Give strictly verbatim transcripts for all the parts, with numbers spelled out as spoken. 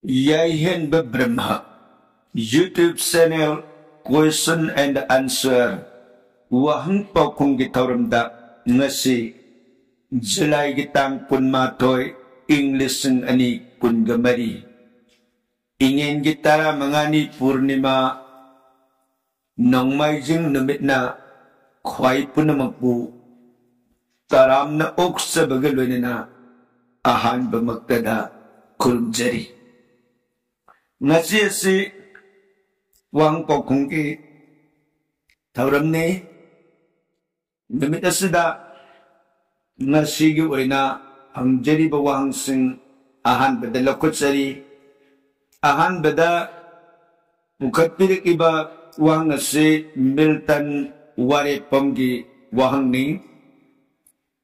ꯌꯥꯏꯍꯦꯟꯕ ꯕ꯭ꯔꯍ꯭ꯃ YouTube channel Question and Answer ꯋꯥꯍꯪ ꯄꯥꯎꯈꯨꯝꯒꯤ ꯊꯧꯔꯝꯗ ꯉꯁꯤ ꯖꯨꯂꯥꯏꯒꯤ ꯇꯥꯡ ꯀꯨꯟꯃꯥꯊꯣꯏ, ꯏꯪ ꯂꯤꯁꯤꯡ ꯑꯅꯤ ꯀꯨꯟꯒ ꯃꯔꯤ, ꯏꯉꯦꯟꯒꯤ ꯇꯔꯥꯃꯉꯥꯅꯤ ꯄꯨꯔꯅꯤꯃꯥ, ꯅꯣꯡꯃꯥꯏꯖꯤꯡ ꯅꯨꯃꯤꯠꯅ ꯈ꯭ꯋꯥꯏ ꯄꯨꯝꯅꯃꯛꯄꯨ ꯇꯔꯥꯝꯅ ꯑꯣꯛꯆꯕꯒ ꯂꯣꯏꯅꯅ ꯑꯍꯥꯟꯕꯃꯛꯇꯗ ꯈꯨꯔꯨꯝꯖꯔꯤ꯫ ꯉꯁꯤ ꯑꯁꯤ ꯋꯥꯍꯪ ꯄꯥꯎꯈꯨꯝꯒꯤ ꯊꯧꯔꯝꯅꯤ꯫ ꯅꯨꯃꯤꯠ ꯑꯁꯤꯗ ꯉꯁꯤꯒꯤ ꯑꯣꯏꯅ ꯍꯪꯖꯔꯤꯕ ꯋꯥꯍꯪꯁꯤꯡ ꯑꯍꯥꯟꯕꯗ ꯂꯧꯈꯠꯆꯔꯤ꯫ ꯑꯍꯥꯟꯕꯗ ꯄꯨꯈꯠꯄꯤꯔꯛꯂꯤꯕ ꯋꯥꯍꯪ ꯑꯁꯤ ꯃꯤꯜꯇꯟ ꯋꯥꯔꯦꯞꯐꯝꯒꯤ ꯋꯥꯍꯪꯅꯤ꯫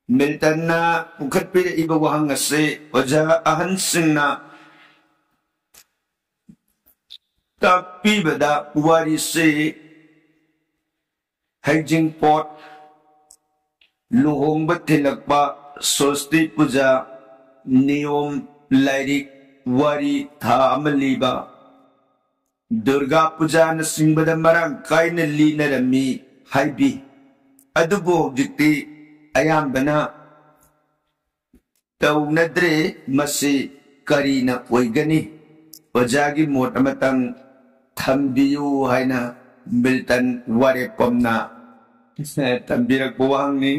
ꯃꯤꯜꯇꯟꯅ ꯄꯨꯈꯠꯄꯤꯔꯛꯂꯤꯕ ꯋꯥꯍꯪ ꯑꯁꯤ ꯑꯣꯖꯥ ꯑꯍꯟꯁꯤꯡꯅ ꯇꯥꯛꯄꯤꯕꯗ ꯋꯥꯔꯤꯁꯤ ꯍꯩꯖꯤꯡꯄꯣꯠ, ꯂꯨꯍꯣꯡꯕ ꯊꯤꯜꯂꯛꯄ, ꯁꯣꯁꯇꯤ ꯄꯨꯖꯥ, ꯅꯤꯌꯣꯝ, ꯂꯥꯏꯔꯤꯛ, ꯋꯥꯔꯤ, ꯊꯥ ꯑꯃ ꯂꯤꯕ, ꯗꯨꯔꯒꯥ ꯄꯨꯖꯥꯅꯆꯤꯡꯕꯗ ꯃꯔꯥꯡ ꯀꯥꯏꯅ ꯂꯤꯅꯔꯝꯃꯤ ꯍꯥꯏꯕꯤ꯫ ꯑꯗꯨꯕꯨ ꯍꯧꯖꯤꯛꯇꯤ ꯑꯌꯥꯝꯕꯅ ꯇꯧꯅꯗ꯭ꯔꯦ꯫ ꯃꯁꯤ ꯀꯔꯤꯅ ꯑꯣꯏꯒꯅꯤ? ꯑꯣꯖꯥꯒꯤ ꯃꯣꯠ ꯑꯃꯇꯪ ꯊꯝꯕꯤꯌꯨ ꯍꯥꯏꯅ ꯃꯤꯜꯇꯟ ꯋꯥꯔꯦꯞꯐꯝꯅ ꯊꯝꯕꯤꯔꯛꯄ ꯋꯥꯍꯪꯅꯤ꯫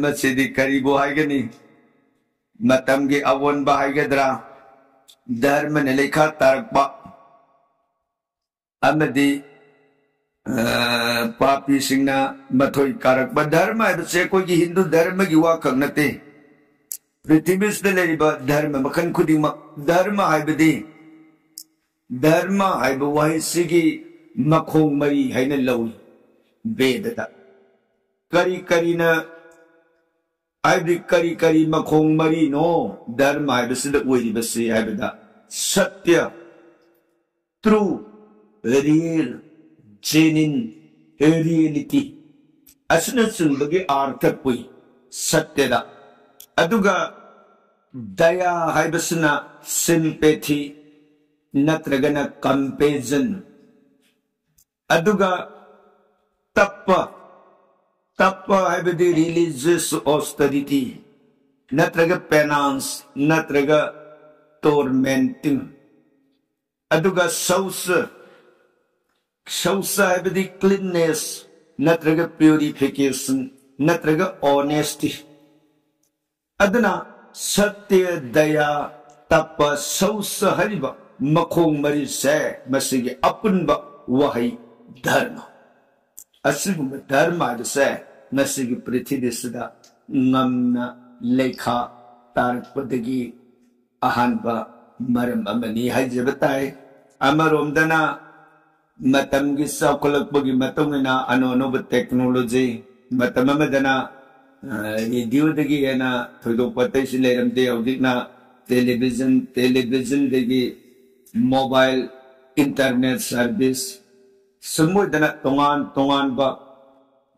ꯃꯁꯤꯗꯤ ꯀꯔꯤꯕꯨ ꯍꯥꯏꯒꯅꯤ? ꯃꯇꯝꯒꯤ ꯑꯑꯣꯟꯕ ꯍꯥꯏꯒꯗ꯭ꯔꯥ, ꯙꯔꯃꯅ ꯂꯩꯈꯥ ꯇꯥꯔꯛꯄ ꯑꯃꯗꯤ, ꯑ, ꯄꯥꯄꯤꯁꯤꯡꯅ ꯃꯊꯣꯏ ꯀꯥꯔꯛꯄ꯫ ꯙꯔꯃ ꯍꯥꯏꯕꯁꯦ ꯑꯩꯈꯣꯏꯒꯤ ꯍꯤꯟꯗꯨ ꯙꯔꯃꯒꯤ ꯋꯥꯈꯛ ꯅꯠꯇꯦ꯫ ꯄ꯭ꯔꯤꯊꯤꯕꯤꯁꯤꯗ ꯂꯩꯔꯤꯕ ꯙꯔꯃ ꯃꯈꯜ ꯈꯨꯗꯤꯡꯃꯛ, ꯙꯔꯃ ꯍꯥꯏꯕꯗꯤ, ꯙꯔꯃ ꯍꯥꯏꯕ ꯋꯥꯍꯩꯁꯤꯒꯤ ꯃꯈꯣꯡ ꯃꯔꯤ ꯍꯥꯏꯅ ꯂꯧꯏ ꯕꯦꯗꯗ꯫ ꯀꯔꯤ ꯀꯔꯤꯅ, ꯍꯥꯏꯕꯗꯤ ꯀꯔꯤ ꯀꯔꯤ ꯃꯈꯣꯡ ꯃꯔꯤꯅꯣ ꯙꯔꯃ ꯍꯥꯏꯕꯁꯤꯗ ꯑꯣꯏꯔꯤꯕꯁꯤ ꯍꯥꯏꯕꯗ, ꯁꯠꯌ, true, real, genuine, reality ꯑꯁꯤꯅꯆꯤꯡꯕꯒꯤ ꯑꯥꯔꯊ ꯄꯨꯏ ꯁꯠꯌꯗ꯫ ꯑꯗꯨꯒ ꯗꯌꯥ ꯍꯥꯏꯕꯁꯤꯅ sympathy, ꯅꯠꯇ꯭ꯔꯒꯅ compassion, ꯑꯗꯨꯒ ꯇꯞꯄ, ꯇꯞꯄ ꯍꯥꯏꯕꯗꯤ religious austerity, ꯅꯠꯇ꯭ꯔꯒ penance, ꯅꯠꯇ꯭ꯔꯒ tormenting, ꯑꯗꯨꯒ ꯁꯧꯁ, ꯁꯧꯁ ꯍꯥꯏꯕꯗꯤ cleanness, ꯅꯠꯇ꯭ꯔꯒ purification, ꯅꯠꯇ꯭ꯔꯒ honesty꯫ ꯑꯗꯨꯅ ꯁꯇ꯭ꯌ, ꯗꯌꯥ, ꯇꯞꯄ, ꯁꯧꯁ ꯍꯥꯏꯔꯤꯕ ꯃꯈꯣꯡ ꯃꯔꯤꯁꯦ, ꯃꯁꯤꯒꯤ ꯑꯄꯨꯟꯕ ꯋꯥꯍꯩ ꯙꯔꯃ꯫ ꯑꯁꯤꯒꯨꯝꯕ ꯙꯔꯃ ꯍꯥꯏꯕꯁꯦ ꯉꯁꯤꯒꯤ ꯄ꯭ꯔꯤꯊꯤꯕꯤꯁꯤꯗ ꯉꯝꯅ ꯂꯩꯈꯥ ꯇꯥꯔꯛꯄꯗꯒꯤ ꯑꯍꯥꯟꯕ ꯃꯔꯝ ꯑꯃꯅꯤ ꯍꯥꯏꯖꯕ ꯇꯥꯏ꯫ ꯑꯃꯔꯣꯝꯗꯅ ꯃꯇꯝꯒꯤ ꯆꯥꯎꯈꯠꯂꯛꯄꯒꯤ ꯃꯇꯨꯡ ꯏꯟꯅ ꯑꯅꯧ ꯑꯅꯧꯕ technology, ꯃꯇꯝ ꯑꯃꯗꯅ, ꯑ, radioꯗꯒꯤ ꯍꯦꯟꯅ ꯊꯣꯏꯗꯣꯛꯄ ꯑꯇꯩꯁꯨ ꯂꯩꯔꯝꯗꯦ꯫ ꯍꯧꯖꯤꯛꯅ television, televisionꯗꯒꯤ mobile, internet service, ꯁꯨꯝ ꯑꯣꯏꯗꯅ ꯇꯣꯉꯥꯟ ꯇꯣꯉꯥꯟꯕ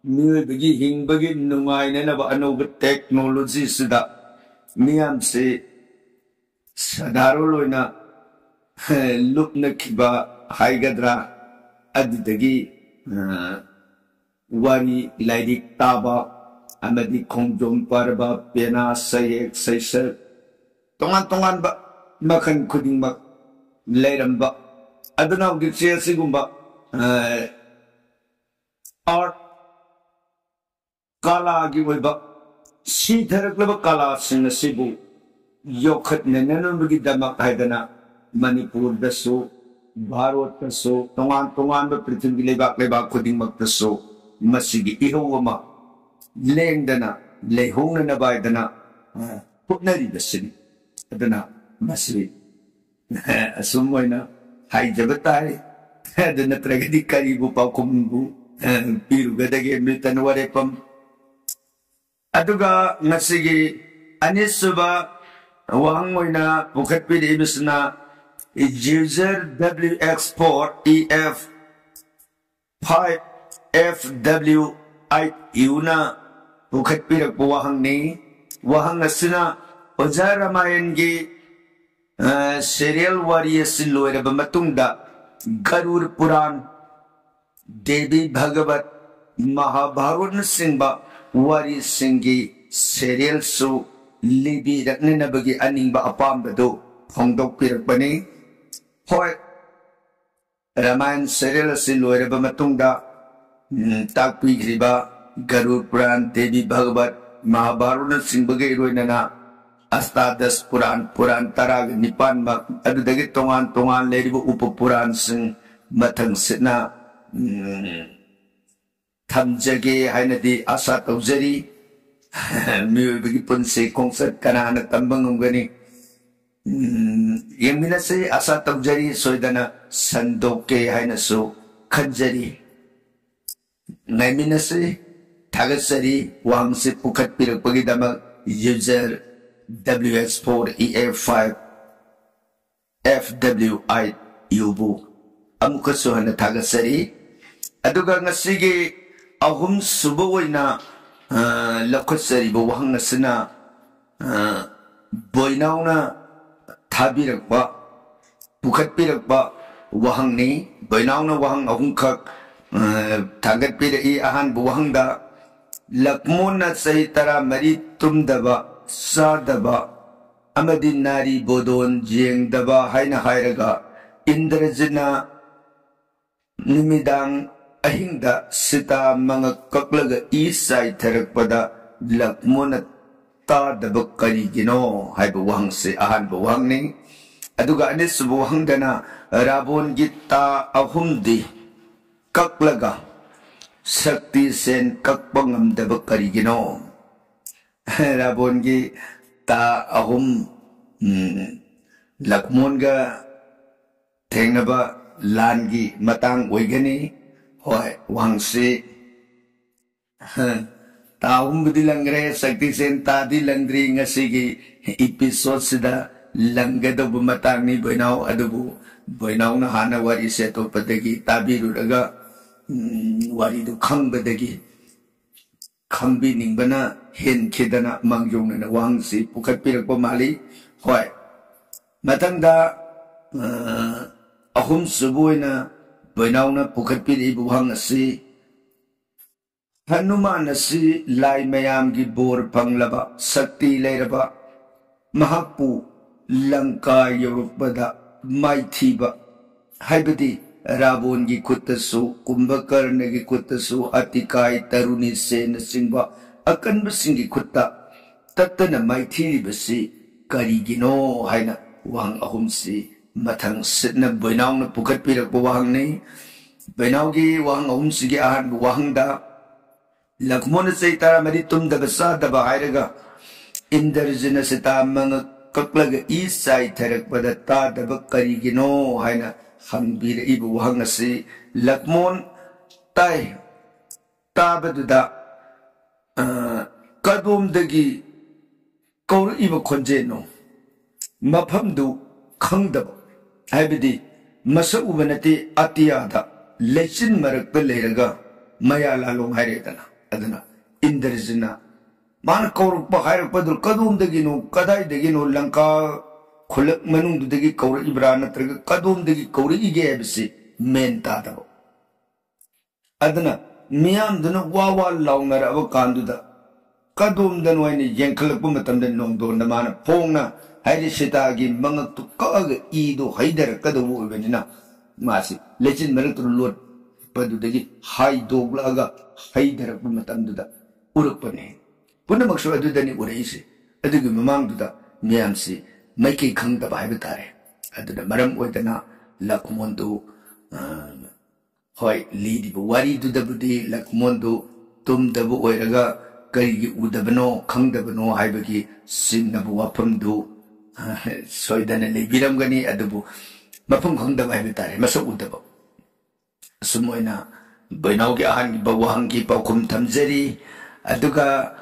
ꯃꯤꯑꯣꯏꯕꯒꯤ ꯍꯤꯡꯕꯒꯤ ꯅꯨꯡꯉꯥꯏꯅꯅꯕ ꯑꯅꯧꯕ technologyꯁꯤꯗ ꯃꯤꯌꯥꯝꯁꯤ ꯁꯥꯗꯥꯔꯣꯟ ꯑꯣꯏꯅ, ꯑꯦ, ꯂꯨꯞꯅꯈꯤꯕ ꯍꯥꯏꯒꯗ꯭ꯔꯥ, ꯑꯗꯨꯗꯒꯤ, ꯑ, ꯋꯥꯔꯤ ꯂꯥꯏꯔꯤꯛ ꯇꯥꯕ ꯑꯃꯗꯤ ꯈꯣꯡꯖꯣꯝ ꯄꯔꯕ, ꯄꯦꯅꯥ, ꯁꯩꯍꯦꯛ ꯁꯩꯁꯛ, ꯇꯣꯉꯥꯟ ꯇꯣꯉꯥꯟꯕ ꯃꯈꯜ ꯈꯨꯗꯤꯡꯃꯛ ꯂꯩꯔꯝꯕ꯫ ꯑꯗꯨꯅ ꯍꯧꯖꯤꯛꯁꯦ ꯑꯁꯤꯒꯨꯝꯕ, ꯑ, art, ꯀꯂꯥꯒꯤ ꯑꯣꯏꯕ ꯁꯤꯊꯔꯛꯂꯕ ꯀꯂꯥꯁꯤꯡ ꯑꯁꯤꯕꯨ ꯌꯣꯛꯈꯠꯅꯅꯕꯒꯤꯗꯃꯛ ꯍꯥꯏꯗꯅ ꯃꯅꯤꯄꯨꯔꯗꯁꯨ, ꯚꯥꯔꯠꯇꯁꯨ, ꯇꯣꯉꯥꯟ ꯇꯣꯉꯥꯟꯕ ꯄ꯭ꯔꯤꯊꯤꯕꯤꯒꯤ ꯂꯩꯕꯥꯛ ꯂꯩꯕꯥꯛ ꯈꯨꯗꯤꯡꯃꯛꯇꯁꯨ ꯃꯁꯤꯒꯤ ꯏꯍꯧ ꯑꯃ ꯂꯦꯡꯗꯅ ꯂꯩꯍꯧꯅꯅꯕ ꯍꯥꯏꯗꯅ, ꯑ, ꯍꯣꯠꯅꯔꯤꯕꯁꯤꯅꯤ꯫ ꯑꯗꯨꯅ ꯃꯁꯤ ꯑꯁꯨꯝ ꯑꯣꯏꯅ ꯍꯥꯏꯖꯕ ꯇꯥꯏ꯫ ꯑꯗꯨ ꯅꯠꯇ꯭ꯔꯒꯗꯤ ꯀꯔꯤꯕꯨ ꯄꯥꯎꯈꯨꯝꯕꯨ, ꯑ, ꯄꯤꯔꯨꯒꯗꯒꯦ ꯃꯤꯜꯇꯟ ꯋꯥꯔꯦꯞꯐꯝ? ꯑꯗꯨꯒ ꯉꯁꯤꯒꯤ ꯑꯅꯤꯁꯨꯕ ꯋꯥꯍꯪ ꯑꯣꯏꯅ ꯄꯨꯈꯠꯄꯤꯔꯛꯏꯕꯁꯤꯅ user W X four E F five F W eight U ꯅ ꯄꯨꯈꯠꯄꯤꯔꯛꯄ ꯋꯥꯍꯪꯅꯤ꯫ ꯋꯥꯍꯪ ꯑꯁꯤꯅ ꯑꯣꯖꯥ ꯔꯥꯃꯥꯌꯟꯒꯤ ꯑ, serial ꯋꯥꯔꯤ ꯑꯁꯤ ꯂꯣꯏꯔꯕ ꯃꯇꯨꯡꯗ ꯒꯔꯨꯔ ꯄꯨꯔꯥꯟ, ꯗꯦꯕꯤ ꯚꯒꯕꯠ, ꯃꯍꯥꯚꯥꯔꯠꯅꯆꯤꯡꯕ ꯋꯥꯔꯤꯁꯤꯡꯒꯤ serialꯁꯨ ꯂꯤꯕꯤꯔꯛꯅꯅꯕꯒꯤ ꯑꯅꯤꯡꯕ ꯑꯄꯥꯝꯕꯗꯨ ꯐꯣꯡꯗꯣꯛꯄꯤꯔꯛꯄꯅꯤ꯫ ꯍꯣꯏ, ꯔꯥꯃꯥꯌꯟ serial ꯑꯁꯤ ꯂꯣꯏꯔꯕ ꯃꯇꯨꯡꯗ, ꯎꯝ, ꯇꯥꯛꯄꯤꯈ꯭ꯔꯤꯕ ꯒꯔꯨꯔ ꯄꯨꯔꯥꯟ, ꯗꯦꯕꯤ ꯚꯒꯕꯠ, ꯃꯍꯥꯚꯥꯔꯠꯅꯆꯤꯡꯕꯒ ꯏꯔꯣꯏꯅꯅ ꯑꯁꯇꯥꯗꯁ ꯄꯨꯔꯥꯟ, ꯄꯨꯔꯥꯟ ꯇꯔꯥꯒ ꯅꯤꯄꯥꯟꯃꯛ, ꯑꯗꯨꯗꯒꯤ ꯇꯣꯉꯥꯟ ꯇꯣꯉꯥꯟ ꯂꯩꯔꯤꯕ ꯎꯄ ꯄꯨꯔꯥꯟꯁꯤꯡ ꯃꯊꯪꯁꯤꯠꯅ, ꯎꯝ, ꯊꯝꯖꯒꯦ ꯍꯥꯏꯅꯗꯤ ꯑꯥꯁꯥ ꯇꯧꯖꯔꯤ꯫ ꯃꯤꯑꯣꯏꯕꯒꯤ ꯄꯨꯟꯁꯤ ꯈꯣꯡꯆꯠ ꯀꯅꯥꯅ ꯇꯝꯕ ꯉꯝꯒꯅꯤ? ꯎꯝ, ꯌꯦꯡꯃꯤꯟꯅꯁꯤ, ꯑꯥꯁꯥ ꯇꯧꯖꯔꯤ, ꯁꯣꯏꯗꯅ ꯁꯟꯗꯣꯛꯀꯦ ꯍꯥꯏꯅꯁꯨ ꯈꯟꯖꯔꯤ꯫ ꯉꯥꯏꯃꯤꯟꯅꯁꯤ꯫ ꯊꯥꯒꯠꯆꯔꯤ ꯋꯥꯍꯪꯁꯤ ꯄꯨꯈꯠꯄꯤꯔꯛꯄꯒꯤꯗꯃꯛ user W X four E A five F W I U ꯕꯨ ꯑꯃꯨꯛꯀꯁꯨ ꯍꯟꯅ ꯊꯥꯒꯠꯆꯔꯤ꯫ ꯑꯗꯨꯒ ꯉꯁꯤꯒꯤ ꯑꯍꯨꯝꯁꯨꯕ ꯑꯣꯏꯅ, ꯑ, ꯂꯧꯈꯠꯆꯔꯤꯕ ꯋꯥꯍꯪ ꯑꯁꯤꯅ, ꯑ, ꯕꯣꯏꯅꯥꯎꯅ ꯊꯥꯕꯤꯔꯛꯄ, ꯄꯨꯈꯠꯄꯤꯔꯛꯄ ꯋꯥꯍꯪꯅꯤ꯫ ꯕꯣꯏꯅꯥꯎꯅ ꯋꯥꯍꯪ ꯑꯍꯨꯝꯈꯛ, ꯑ, ꯊꯥꯡꯒꯠꯄꯤꯔꯛꯏ꯫ ꯑꯍꯥꯟꯕ ꯋꯥꯍꯪꯗ, ꯂꯛꯃꯣꯟꯅ ꯆꯍꯤ ꯇꯔꯥꯃꯔꯤ ꯇꯨꯝꯗꯕ, ꯆꯥꯗꯕ ꯑꯃꯗꯤ ꯅꯥꯔꯤ ꯕꯣꯗꯣꯟ ꯌꯦꯡꯗꯕ ꯍꯥꯏꯅ ꯍꯥꯏꯔꯒ, ꯏꯟꯗ꯭ꯔꯖꯤꯠꯅ ꯅꯨꯃꯤꯗꯥꯡ ꯑꯍꯤꯡꯗ ꯁꯤꯇꯥ ꯃꯉꯛ ꯀꯛꯂꯒ ꯏ ꯆꯥꯏꯊꯔꯛꯄꯗ ꯂꯛꯃꯣꯟꯅ ꯇꯥꯗꯕ ꯀꯔꯤꯒꯤꯅꯣ ꯍꯥꯏꯕ ꯋꯥꯍꯪꯁꯤ ꯑꯍꯥꯟꯕ ꯋꯥꯍꯪꯅꯤ꯫ ꯑꯗꯨꯒ ꯑꯅꯤꯁꯨꯕ ꯋꯥꯍꯪꯗꯅ, ꯔꯥꯕꯣꯟꯒꯤ ꯇꯥ ꯑꯍꯨꯝꯗꯤ ꯀꯛꯂꯒ ꯁꯛꯇꯤꯁꯦꯟ ꯀꯛꯄ ꯉꯝꯗꯕ ꯀꯔꯤꯒꯤꯅꯣ? ꯔꯥꯕꯣꯟꯒꯤ ꯇꯥ ꯑꯍꯨꯝ, ꯎꯝ, ꯂꯛꯃꯣꯟꯒ ꯊꯦꯡꯅꯕ ꯂꯥꯟꯒꯤ ꯃꯇꯥꯡ ꯑꯣꯏꯒꯅꯤ꯫ ꯍꯣꯏ, ꯋꯥꯍꯪꯁꯤ, ꯍ, ꯇꯥ ꯑꯍꯨꯝꯕꯨꯗꯤ ꯂꯪꯈ꯭ꯔꯦ, ꯁꯛꯇꯤꯁꯦꯟ ꯇꯥꯗꯤ ꯂꯪꯗ꯭ꯔꯤ꯫ ꯉꯁꯤꯒꯤ episodeꯁꯤꯗ ꯂꯪꯒꯗꯧꯕ ꯃꯇꯥꯡꯅꯤ ꯕꯣꯏꯅꯥꯎ꯫ ꯑꯗꯨꯕꯨ ꯕꯣꯏꯅꯥꯎꯅ ꯍꯥꯟꯅ ꯋꯥꯔꯤꯁꯦ ꯑꯇꯣꯞꯄꯗꯒꯤ ꯇꯥꯕꯤꯔꯨꯔꯒ, ꯎꯝ, ꯋꯥꯔꯤꯗꯨ ꯈꯪꯕꯗꯒꯤ ꯈꯪꯕꯤꯅꯤꯡꯕꯅ ꯍꯦꯟꯈꯤꯗꯅ ꯃꯥꯡꯖꯧꯅꯅ ꯋꯥꯍꯪꯁꯤ ꯄꯨꯈꯠꯄꯤꯔꯛꯄ ꯃꯥꯜꯂꯤ꯫ ꯍꯣꯏ, ꯃꯊꯪꯗ, ꯑ, ꯑꯍꯨꯝꯁꯨꯕ ꯑꯣꯏꯅ ꯕꯣꯏꯅꯥꯎꯅ ꯄꯨꯈꯠꯄꯤꯔꯛꯏꯕ ꯋꯥꯍꯪ ꯑꯁꯤ, ꯍꯅꯨꯃꯥꯟ ꯑꯁꯤ ꯂꯥꯏ ꯃꯌꯥꯝꯒꯤ ꯕꯣꯔ ꯐꯪꯂꯕ, ꯁꯛꯇꯤ ꯂꯩꯔꯕ, ꯃꯍꯥꯛꯄꯨ ꯂꯪꯀꯥ ꯌꯧꯔꯛꯄꯗ ꯃꯥꯏꯊꯤꯕ, ꯍꯥꯏꯕꯗꯤ ꯔꯥꯕꯣꯟꯒꯤ ꯈꯨꯠꯇꯁꯨ, ꯀꯨꯝꯚꯀꯔꯅꯒꯤ ꯈꯨꯠꯇꯁꯨ, ꯑꯇꯤꯀꯥꯏ, ꯇꯔꯨꯅꯤ ꯁꯦꯟꯅꯆꯤꯡꯕ ꯑꯀꯟꯕꯁꯤꯡꯒꯤ ꯈꯨꯠꯇ ꯇꯠꯇꯅ ꯃꯥꯏꯊꯤꯔꯤꯕꯁꯤ ꯀꯔꯤꯒꯤꯅꯣ ꯍꯥꯏꯅ ꯋꯥꯍꯪ ꯑꯍꯨꯝꯁꯤ ꯃꯊꯪ ꯁꯤꯠꯅ ꯕꯣꯏꯅꯥꯎꯅ ꯄꯨꯈꯠꯄꯤꯔꯛꯄ ꯋꯥꯍꯪꯅꯤ꯫ ꯕꯣꯏꯅꯥꯎꯒꯤ ꯋꯥꯍꯪ ꯑꯍꯨꯝꯁꯤꯒꯤ ꯑꯍꯥꯟꯕ ꯋꯥꯍꯪꯗ, ꯂꯛꯃꯣꯟꯅ ꯆꯍꯤ ꯇꯔꯥꯃꯔꯤ ꯇꯨꯝꯗꯕ ꯆꯥꯗꯕ ꯍꯥꯏꯔꯒ ꯏꯟꯗ꯭ꯔꯖꯤꯅ ꯁꯤꯇꯥ ꯃꯉꯛ ꯀꯛꯂꯒ ꯏ ꯆꯥꯏꯊꯔꯛꯄꯗ ꯇꯥꯗꯕ ꯀꯔꯤꯒꯤꯅꯣ ꯍꯥꯏꯅ ꯍꯪꯕꯤꯔꯛꯏꯕ ꯋꯥꯍꯪ ꯑꯁꯤ ꯂꯛꯃꯣꯟ ꯇꯥꯏ꯫ ꯇꯥꯕꯗꯨꯗ, ꯑ, ꯀꯗꯣꯝꯗꯒꯤ ꯀꯧꯔꯛꯏꯕ ꯈꯣꯟꯖꯦꯜꯅꯣ, ꯃꯐꯝꯗꯨ ꯈꯪꯗꯕ, ꯍꯥꯏꯕꯗꯤ ꯃꯁꯛ ꯎꯕ ꯅꯠꯇꯦ, ꯑꯇꯤꯌꯥꯗ ꯂꯩꯆꯤꯟ ꯃꯔꯛꯇ ꯂꯩꯔꯒ ꯃꯌꯥ ꯂꯥꯂꯣꯡ ꯍꯥꯏꯔꯦꯗꯅ꯫ ꯑꯗꯨꯅ ꯏꯟꯗ꯭ꯔꯖꯤꯅ ꯃꯥꯅ ꯀꯧꯔꯛꯄ ꯍꯥꯏꯔꯛꯄꯗꯨ ꯀꯗꯣꯝꯗꯒꯤꯅꯣ, ꯀꯗꯥꯏꯗꯒꯤꯅꯣ, ꯂꯪꯀꯥ ꯈꯨꯜꯂꯛ ꯃꯅꯨꯡꯗꯨꯗꯒꯤ ꯀꯧꯔꯛꯏꯕ꯭ꯔꯥ ꯅꯠꯇ꯭ꯔꯒ ꯀꯗꯣꯝꯗꯒꯤ ꯀꯧꯔꯛꯏꯒꯦ ꯍꯥꯏꯕꯁꯤ ꯃꯦꯟ ꯇꯥꯗꯕ꯫ ꯑꯗꯨꯅ ꯃꯤꯌꯥꯝꯗꯨꯅ ꯋꯥ ꯋꯥ ꯂꯥꯎꯅꯔꯛꯑꯕ ꯀꯥꯟꯗꯨꯗ ꯀꯗꯣꯝꯗꯅꯣ ꯍꯥꯏꯅ ꯌꯦꯡꯈꯠꯂꯛꯄ ꯃꯇꯝꯗ ꯅꯣꯡꯗꯣꯟꯗ ꯃꯥꯅ ꯐꯣꯡꯅ ꯍꯥꯏꯗꯤ ꯁꯤꯇꯥꯒꯤ ꯃꯉꯛꯇꯨ ꯀꯛꯑꯒ ꯏꯗꯣ ꯍꯩꯊꯔꯛꯀꯗꯧꯕ ꯑꯣꯏꯕꯅꯤꯅ ꯃꯥꯁꯤ ꯂꯩꯆꯤꯟ ꯃꯔꯛꯇꯨꯗ ꯂꯣꯠꯄꯗꯨꯗꯒꯤ ꯍꯥꯏꯗꯣꯛꯂꯛꯑꯒ ꯍꯩꯊꯔꯛꯄ ꯃꯇꯝꯗꯨꯗ ꯎꯔꯛꯄꯅꯦ꯫ ꯄꯨꯝꯅꯃꯛꯁꯨ ꯑꯗꯨꯗꯅꯤ ꯎꯔꯛꯏꯁꯦ꯫ ꯑꯗꯨꯒꯤ ꯃꯃꯥꯡꯗꯨꯗ ꯃꯌꯥꯝꯁꯤ ꯃꯥꯏꯀꯩ ꯈꯪꯗꯕ ꯍꯥꯏꯕ ꯇꯥꯔꯦ꯫ ꯑꯗꯨꯅ ꯃꯔꯝ ꯑꯣꯏꯗꯅ ꯂꯛꯃꯣꯟꯗꯨ, ꯑ, ꯍꯣꯏ, ꯂꯤꯔꯤꯕ ꯋꯥꯔꯤꯗꯨꯗꯕꯨꯗꯤ ꯂꯛꯃꯣꯟꯗꯨ ꯇꯨꯝꯗꯕ ꯑꯣꯏꯔꯒ ꯀꯔꯤꯒꯤ ꯎꯗꯕꯅꯣ, ꯈꯪꯗꯕꯅꯣ ꯍꯥꯏꯕꯒꯤ ꯆꯤꯡꯅꯕ ꯋꯥꯐꯝꯗꯨ, ꯑ, ꯁꯣꯏꯗꯅ ꯂꯩꯕꯤꯔꯝꯒꯅꯤ꯫ ꯑꯗꯨꯕꯨ ꯃꯐꯝ ꯈꯪꯗꯕ ꯍꯥꯏꯕ ꯇꯥꯔꯦ, ꯃꯁꯛ ꯎꯗꯕ꯫ ꯑꯁꯨꯝ ꯑꯣꯏꯅ ꯕꯣꯏꯅꯥꯎꯒꯤ ꯑꯍꯥꯟꯕ ꯋꯥꯍꯪꯒꯤ ꯄꯥꯎꯈꯨꯝ ꯊꯝꯖꯔꯤ꯫ ꯑꯗꯨꯒ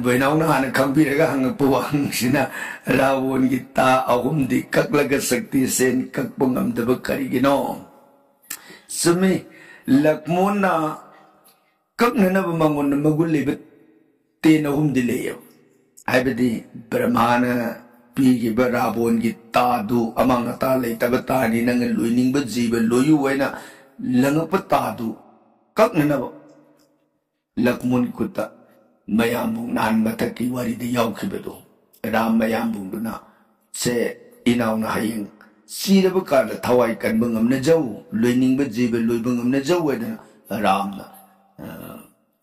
ꯕꯣꯏꯅꯥꯎꯅ ꯍꯥꯟꯅ ꯈꯪꯕꯤꯔꯒ ꯍꯪꯉꯛꯄ ꯋꯥꯍꯪꯁꯤꯅ, "ꯔꯥꯕꯣꯟꯒꯤ ꯇꯥ ꯑꯍꯨꯝꯗꯤ ꯀꯛꯂꯒ ꯁꯛꯇꯤ ꯁꯦꯟ ꯀꯛꯄ ꯉꯝꯗꯕ ꯀꯔꯤꯒꯤꯅꯣ?" ꯆꯨꯝꯃꯤ, ꯂꯛꯃꯣꯟꯅ ꯀꯛꯅꯅꯕ ꯃꯉꯣꯟꯗ ꯃꯒꯨꯟ ꯂꯩꯕ ꯇꯦꯟ ꯑꯍꯨꯝꯗꯤ ꯂꯩꯌꯦꯕ꯫ ꯍꯥꯏꯕꯗꯤ ꯕ꯭ꯔꯍꯃꯥꯅ ꯄꯤꯈꯤꯕ ꯔꯥꯕꯣꯟꯒꯤ ꯇꯥꯗꯨ, ꯑꯃꯥꯡ ꯑꯇꯥ ꯂꯩꯇꯕ ꯇꯥꯅꯤ, ꯅꯪꯅ ꯂꯣꯏꯅꯤꯡꯕ ꯖꯤꯕ ꯂꯣꯏꯌꯨ ꯍꯥꯏꯅ ꯂꯪꯉꯛꯄ ꯇꯥꯗꯨ ꯀꯛꯅꯅꯕ ꯂꯛꯃꯣꯟ ꯈꯨꯠꯇ ꯃꯌꯥꯝꯕꯨꯡ, ꯅꯍꯥꯟ ꯃꯊꯛꯀꯤ ꯋꯥꯔꯤꯗ ꯌꯥꯎꯈꯤꯕꯗꯣ, ꯔꯥꯝ ꯃꯌꯥꯝꯕꯨꯡꯗꯨꯅ, "ꯁꯦ ꯏꯅꯥꯎꯅ ꯍꯌꯦꯡ ꯁꯤꯔꯕ ꯀꯥꯟꯗ ꯊꯋꯥꯏ ꯀꯟꯕ ꯉꯝꯅꯖꯧ, ꯂꯣꯏꯅꯤꯡꯕ ꯖꯤꯕ ꯂꯣꯏꯕ ꯉꯝꯅꯖꯧ" ꯍꯥꯏꯗꯅ ꯔꯥꯝꯅ, ꯑ,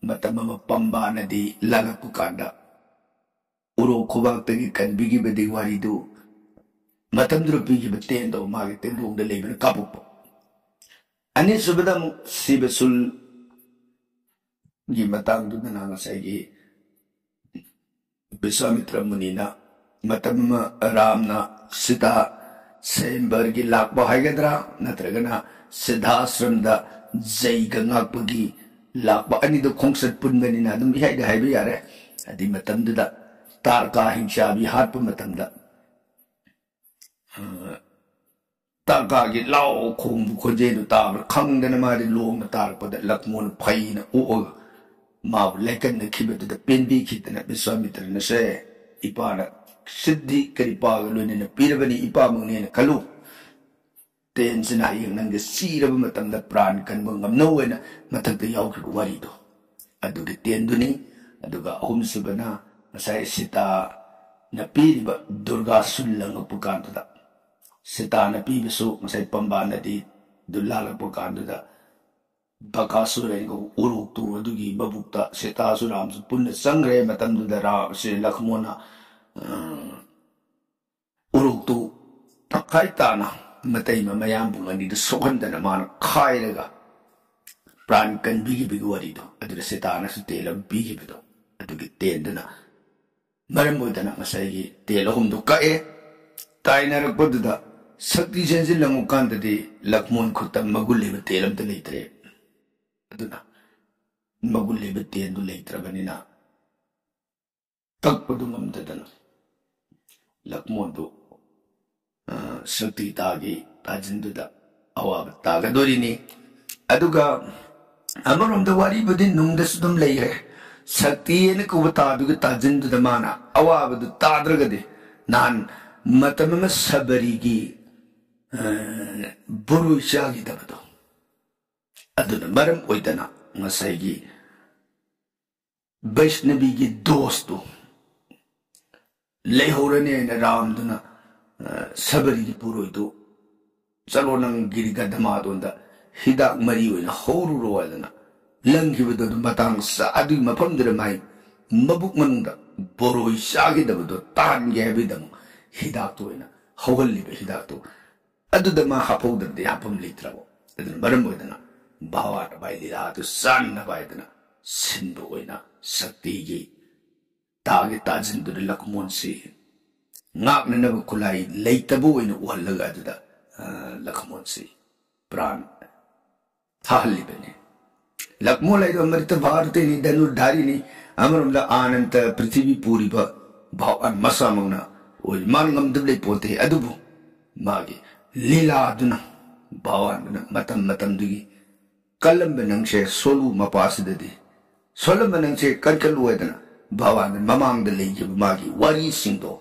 ꯃꯇꯝ ꯑꯃ ꯄꯝꯕꯥꯅꯗꯤ ꯂꯥꯜꯂꯛꯄ ꯀꯥꯟꯗ ꯎꯔꯣꯛ ꯈꯨꯕꯥꯛꯇꯒꯤ ꯀꯟꯕꯤꯈꯤꯕꯗꯤ ꯋꯥꯔꯤꯗꯨ, ꯃꯇꯝꯗꯨꯗ ꯄꯤꯈꯤꯕ ꯇꯦꯟꯗꯣ ꯃꯥꯒꯤ ꯇꯦꯟꯗꯣꯡꯗ ꯂꯩꯕꯅ ꯀꯥꯞꯄꯛꯄ꯫ ꯑꯅꯤꯁꯨꯕꯗ ꯑꯃꯨꯛ ꯁꯤꯕꯁꯨꯜꯒꯤ ꯃꯇꯥꯡꯗꯨꯗꯅ ꯉꯁꯥꯏꯒꯤ ꯕꯤꯁ꯭ꯋꯥꯃꯤꯇ꯭ꯔ ꯃꯨꯅꯤꯅ ꯃꯇꯝ ꯑꯃ ꯔꯥꯝꯅ ꯁꯤꯇꯥ ꯁ꯭ꯋꯌꯝꯕꯔꯒꯤ ꯂꯥꯛꯄ ꯍꯥꯏꯒꯗ꯭ꯔꯥ, ꯅꯠꯇ꯭ꯔꯒꯅ ꯁꯤꯗꯥꯁ꯭ꯔꯝꯗ ꯖꯩꯒ ꯉꯥꯛꯄꯒꯤ ꯂꯥꯛꯄ, ꯑꯅꯤꯗꯣ ꯈꯣꯡꯆꯠ ꯄꯨꯟꯕꯅꯤꯅ ꯑꯗꯨꯝ ꯏꯍꯥꯏꯗ ꯍꯥꯏꯕ ꯌꯥꯔꯦ꯫ ꯑꯗꯨꯏ ꯃꯇꯝꯗꯨꯗ ꯇꯥꯔꯀꯥ ꯍꯤꯡꯆꯥꯕꯤ ꯍꯥꯠꯄ ꯃꯇꯝꯗ, ꯑ, ꯇꯥꯔꯀꯥꯒꯤ ꯂꯥꯎ ꯈꯣꯡꯕ ꯈꯣꯟꯖꯦꯜꯗꯨ ꯇꯥꯕ꯭ꯔꯥ ꯈꯪꯗꯅ ꯃꯥꯗꯤ ꯂꯣꯡꯅ ꯇꯥꯔꯛꯄꯗ ꯂꯛꯃꯣꯟ ꯐꯩꯅ ꯑꯣꯛꯑꯒ ꯃꯥꯕꯨ ꯂꯥꯏꯀꯠꯅꯈꯤꯕꯗꯨꯗ ꯄꯦꯟꯕꯤꯈꯤꯗꯅ ꯕꯤꯁ꯭ꯋꯥꯃꯤꯇ꯭ꯔꯅ, "ꯁꯦ, ꯏꯄꯥꯅ ꯁꯤꯗ꯭ꯙꯤ ꯀꯔꯤꯄꯥꯒ ꯂꯣꯏꯅꯅ ꯄꯤꯔꯕꯅꯤ, ꯏꯄꯥꯃꯛꯅꯦꯅ ꯈꯜꯂꯨ꯫ ꯇꯦꯟꯁꯤꯅ ꯍꯌꯦꯡ ꯅꯪꯒꯤ ꯁꯤꯔꯕ ꯃꯇꯝꯗ ꯄ꯭ꯔꯥꯟ ꯀꯟꯕ ꯉꯝꯅꯧ" ꯍꯥꯏꯅ ꯃꯊꯛꯇ ꯌꯥꯎꯈꯤꯕ ꯋꯥꯔꯤꯗꯣ, ꯑꯗꯨꯒꯤ ꯇꯦꯟꯗꯨꯅꯤ꯫ ꯑꯗꯨꯒ ꯑꯍꯨꯝꯁꯨꯕꯅ ꯉꯁꯥꯏ ꯁꯤꯇꯥꯅ ꯄꯤꯔꯤꯕ ꯗꯨꯔꯒꯥ ꯁꯨꯜ ꯂꯪꯉꯛꯄ ꯀꯥꯟꯗꯨꯗ, ꯁꯤꯇꯥꯅ ꯄꯤꯕꯁꯨ ꯉꯁꯥꯏ ꯄꯝꯕꯥ ꯅꯗꯤꯗꯨ ꯂꯥꯜꯂꯛꯄ ꯀꯥꯟꯗꯨꯗ, ꯕꯀꯥꯁꯨꯔ ꯍꯥꯏꯅ ꯎꯔꯣꯛꯇꯨ ꯑꯗꯨꯒꯤ ꯃꯕꯨꯛꯇ ꯁꯤꯇꯥꯁꯨ ꯔꯥꯝꯁꯨ ꯄꯨꯟꯅ ꯆꯪꯈ꯭ꯔꯦ꯫ ꯃꯇꯝꯗꯨꯗ ꯔꯥꯝ, ꯁꯤ ꯂꯛꯃꯣꯟꯅ, ꯑ, ꯎꯔꯣꯛꯇꯨ ꯇꯛꯈꯥꯏ ꯇꯥꯅ ꯃꯇꯩ ꯃꯌꯥꯝꯕꯨꯡ ꯑꯅꯤꯗꯨ ꯁꯣꯛꯍꯟꯗꯅ ꯃꯥꯅ ꯈꯥꯏꯔꯒ ꯄ꯭ꯔꯥꯟ ꯀꯟꯕꯤꯈꯤꯕꯒꯤ ꯋꯥꯔꯤꯗꯣ, ꯑꯗꯨꯗ ꯁꯤꯇꯥꯅꯁꯨ ꯇꯦꯜ ꯑꯃ ꯄꯤꯈꯤꯕꯗꯣ, ꯑꯗꯨꯒꯤ ꯇꯦꯟꯗꯨꯅ ꯃꯔꯝ ꯑꯣꯏꯗꯅ ꯉꯁꯥꯏꯒꯤ ꯇꯦꯜ ꯑꯍꯨꯝꯗꯨ ꯀꯛꯑꯦ꯫ ꯇꯥꯏꯅꯔꯛꯄꯗꯨꯗ ꯁꯛꯇꯤ ꯆꯦꯟꯁꯤꯜꯂꯝꯃꯨ ꯀꯥꯟꯗꯗꯤ ꯂꯛꯃꯣꯟ ꯈꯨꯠꯇ ꯃꯒꯨꯟ ꯂꯩꯕ ꯇꯦꯜ ꯑꯝꯇ ꯂꯩꯇ꯭ꯔꯦ꯫ ꯑꯗꯨꯅ ꯃꯒꯨꯟ ꯂꯩꯕ ꯇꯦꯟꯗꯨ ꯂꯩꯇ꯭ꯔꯕꯅꯤꯅ ꯀꯛꯄꯗꯨ ꯉꯝꯗꯗꯅ ꯂꯛꯃꯣꯟꯗꯨ, ꯑ, ꯁꯛꯇꯤ ꯇꯥꯒꯤ ꯇꯥꯖꯤꯟꯗꯨꯗ ꯑꯋꯥꯕ ꯇꯥꯒꯗꯣꯔꯤꯅꯤ꯫ ꯑꯗꯨꯒ ꯑꯃꯔꯣꯝꯗ ꯋꯥꯔꯤꯕꯨꯗꯤ ꯅꯨꯡꯗꯁꯨ ꯑꯗꯨꯝ ꯂꯩꯈ꯭ꯔꯦ꯫ ꯁꯛꯇꯤ ꯍꯥꯏꯅ ꯀꯧꯕ ꯇꯥꯗꯨꯒꯤ ꯇꯥꯖꯤꯟꯗꯨꯗ ꯃꯥꯅ ꯑꯋꯥꯕꯗꯨ ꯇꯥꯗ꯭ꯔꯒꯗꯤ ꯅꯍꯥꯟ ꯃꯇꯝ ꯑꯃ ꯁꯕꯔꯤꯒꯤ, ꯑ, ꯕꯣꯔꯣꯏ ꯆꯥꯈꯤꯗꯕꯗꯣ, ꯑꯗꯨꯅ ꯃꯔꯝ ꯑꯣꯏꯗꯅ ꯉꯁꯥꯏꯒꯤ ꯕꯩꯁꯅꯕꯤꯒꯤ ꯗꯣꯁꯇꯨ ꯂꯩꯍꯧꯔꯅꯤ ꯍꯥꯏꯅ ꯔꯥꯝꯗꯨꯅ, ꯑ, ꯁꯕꯔꯤꯒꯤ ꯄꯨꯔꯣꯏꯗꯨ, "ꯆꯠꯂꯣ, ꯅꯪ ꯒꯤꯔꯤ ꯒꯙꯃꯥꯗꯣꯟꯗ ꯍꯤꯗꯥꯛ ꯃꯔꯤ ꯑꯣꯏꯅ ꯍꯧꯔꯨꯔꯣ" ꯍꯥꯏꯗꯅ ꯂꯪꯈꯤꯕꯗꯨ, ꯑꯗꯨ ꯃꯇꯥꯡ ꯆꯥ-, ꯑꯗꯨꯒꯤ ꯃꯐꯝꯗꯨꯗ ꯃꯥꯏ ꯃꯕꯨꯛ ꯃꯅꯨꯡꯗ ꯕꯣꯔꯣꯏ ꯆꯥꯈꯤꯗꯕꯗꯣ ꯇꯥꯍꯟꯒꯦ ꯍꯥꯏꯕꯒꯤꯗꯃꯛ ꯍꯤꯗꯥꯛꯇꯨ ꯑꯣꯏꯅ ꯍꯧꯍꯜꯂꯤꯕ ꯍꯤꯗꯥꯛꯇꯨ ꯑꯗꯨꯗ ꯃꯥ ꯍꯥꯞꯍꯧꯗ꯭ꯔꯗꯤ ꯍꯥꯞꯐꯝ ꯂꯩꯇ꯭ꯔꯕ꯫ ꯑꯗꯨꯅ ꯃꯔꯝ ꯑꯣꯏꯗꯅ ꯚꯥꯋꯥꯅ ꯃꯥꯏ ꯂꯤꯂꯥꯗꯨ ꯆꯥꯟꯅꯕ ꯍꯥꯏꯗꯅ ꯁꯤꯟꯕ ꯑꯣꯏꯅ ꯁꯛꯇꯤꯒꯤ ꯇꯥꯒꯤ ꯇꯥꯁꯤꯟꯗꯨꯅ ꯂꯛꯃꯣꯟꯁꯤ ꯉꯥꯛꯅꯅꯕ ꯈꯨꯠꯂꯥꯏ ꯂꯩꯇꯕ ꯑꯣꯏꯅ ꯎꯍꯜꯂꯒ ꯑꯗꯨꯗ, ꯑ, ꯂꯛꯃꯣꯟꯁꯤ ꯄ꯭ꯔꯥꯟ ꯊꯥꯍꯜꯂꯤꯕꯅꯤ꯫ ꯂꯛꯃꯣꯟ ꯍꯥꯏꯗꯣ ꯑꯃ꯭ꯔꯤꯇ ꯚꯥꯔꯇꯤꯅꯤ, ꯙꯅꯨꯔꯙꯥꯔꯤꯅꯤ꯫ ꯑꯃꯔꯣꯝꯗ ꯑꯥꯅꯟꯇ ꯄ꯭ꯔꯤꯊꯤꯕꯤ ꯄꯨꯔꯤꯕ ꯚꯥꯒꯋꯥꯟ ꯃꯁꯥꯃꯛꯅ ꯑꯣꯏ, ꯃꯥꯅ ꯉꯝꯗꯕ ꯂꯩ ꯄꯣꯟꯇꯦ꯫ ꯑꯗꯨꯕꯨ ꯃꯥꯒꯤ ꯂꯤꯂꯥꯗꯨꯅ, ꯚꯥꯒꯋꯥꯟꯗꯨꯅ ꯃꯇꯝ ꯃꯇꯝꯗꯨꯒꯤ ꯀꯜꯂꯝꯕ ꯅꯪꯁꯦ ꯁꯣꯂꯨ ꯃꯄꯥꯁꯤꯗꯗꯤ, ꯁꯣꯜꯂꯝꯕ ꯅꯪꯁꯦ ꯀꯟꯈꯠꯂꯨ ꯍꯥꯏꯗꯅ ꯚꯥꯒꯋꯥꯟꯗꯨꯅ ꯃꯃꯥꯡꯗ ꯂꯩꯈꯤꯕ ꯃꯥꯒꯤ ꯋꯥꯔꯤꯁꯤꯡꯗꯣ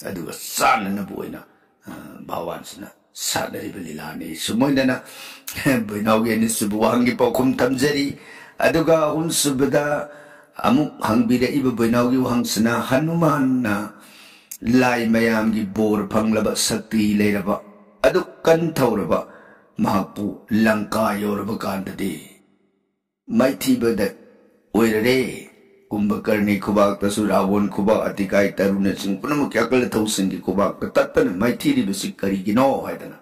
ꯑꯗꯨꯒ ꯆꯥꯟꯅꯅꯕ ꯑꯣꯏꯅ, ꯑ, ꯚꯥꯒꯋꯥꯟꯁꯤꯅ ꯁꯥꯟꯅꯔꯤꯕ ꯂꯤꯂꯥꯅꯤ꯫ ꯁꯨꯃꯥꯏꯅꯅ ꯕꯣꯏꯅꯥꯎꯒꯤ ꯑꯅꯤꯁꯨꯕ ꯋꯥꯍꯪꯒꯤ ꯄꯥꯎꯈꯨꯝ ꯊꯝꯖꯔꯤ꯫ ꯑꯗꯨꯒ ꯑꯍꯨꯝꯁꯨꯕꯗ ꯑꯃꯨꯛ ꯍꯪꯕꯤꯔꯛꯏꯕ ꯕꯣꯏꯅꯥꯎꯒꯤ ꯋꯥꯍꯪꯁꯤꯅ, ꯍꯅꯨꯃꯥꯟꯅ ꯂꯥꯏ ꯃꯌꯥꯝꯒꯤ ꯕꯣꯔ ꯐꯪꯂꯕ, ꯁꯛꯇꯤ ꯂꯩꯔꯕ, ꯑꯗꯨꯛ ꯀꯟꯊꯧꯔꯕ ꯃꯍꯥꯛꯄꯨ ꯂꯪꯀꯥ ꯌꯧꯔꯕ ꯀꯥꯟꯗꯗꯤ ꯃꯥꯏꯊꯤꯕꯗ ꯑꯣꯏꯔꯔꯦ꯫ ꯀꯨꯝꯚꯀꯔꯅꯤ ꯈꯨꯕꯥꯛꯇꯁꯨ ꯔꯥꯕꯣꯟ ꯈꯨꯕꯥꯛ, ꯑꯇꯤꯀꯥꯏ ꯇꯔꯨꯅꯆꯤꯡ ꯄꯨꯝꯅꯃꯛꯀꯤ ꯑꯀꯜ ꯑꯊꯧꯁꯤꯡꯒꯤ ꯈꯨꯕꯥꯛꯇ ꯇꯠꯇꯅ ꯃꯥꯏꯊꯤꯔꯤꯕꯁꯤ ꯀꯔꯤꯒꯤꯅꯣ ꯍꯥꯏꯗꯅ,